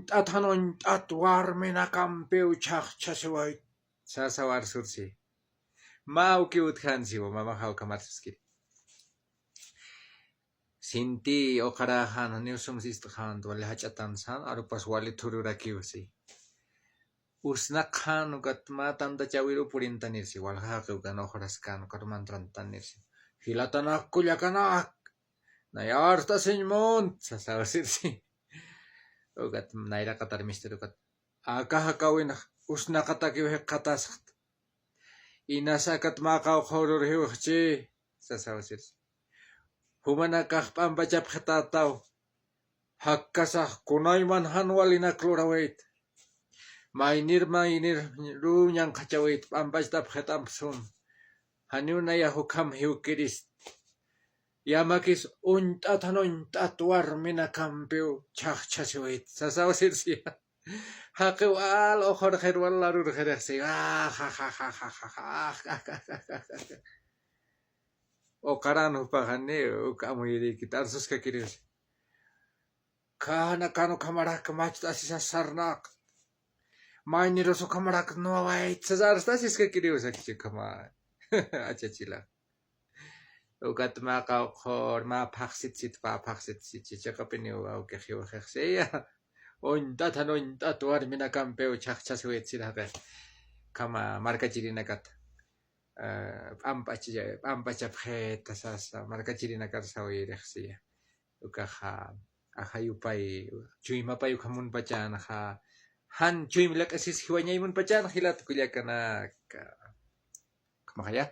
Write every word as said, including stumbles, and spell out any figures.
uñt'at jan uñt'at warminakampiw chhaqchhasiwayt. Sasawar sursi. Mä awkiw utjänsiwa, mamaxaw kamarsuskiri. Sinti uqaräxan, janiw sum sist'xänti, wali jach'atämsän, arupas wali thururakiw si. Usnaqxän ukat mä tantachawiruw purintanirsi, walja jaqi ukan uxraskän ukat mantrantanirsi. Jilatanak kullakanak, nay arst'asiñ munt, sasaw sirsi. Ukat nayraqatar mistur ukat. Aka jakäwinx usnaqatakiw jikxatasxt. Inas akat mä qawqha urur jiwxchi, sasaw sirsi. Jumanakax p'ampachapxitätaw. Jakkasax kunayman jan walinak lurawayt. Maynir maynir ruw ñanqhachawayt, p'ampachatapxit'amp sum. Janiw nayax ukham jiwkirist. Yamakis uñt'at jan uñt'at warminakampiw chhaqchhasiwayt, sasaw sirsi. Jaqiw al uxurxir wal larurxirixsi. Uqaran jupaxani, uk amuyirïkit, arsuskakiriwsi. Khanakan ukhamarak macht'asisas sarnaq. Maynirus ukhamarak nuwawayt, sas arst'asiskakiriw sakichi ukhama. Achachila. Ukat mä qawqhur, mä phaxsitsit, pä phaxsitsit, chichiqapiniw awkix jiwxix siya. Uñt'at jan uñt'at warminakampiw chhaqchhasiwayt sir jaqix. Ukhama markachirinakat. Ah, p'ampach-, p'ampachapxita sasa, markachirinakar sawirix siya. Ukaxa, axa yupay, chuymapay ukham munpachänxa. Jan chuym laq'isis jiwañay munpachänxa jilat kullakanaka. Ukhamaxaya.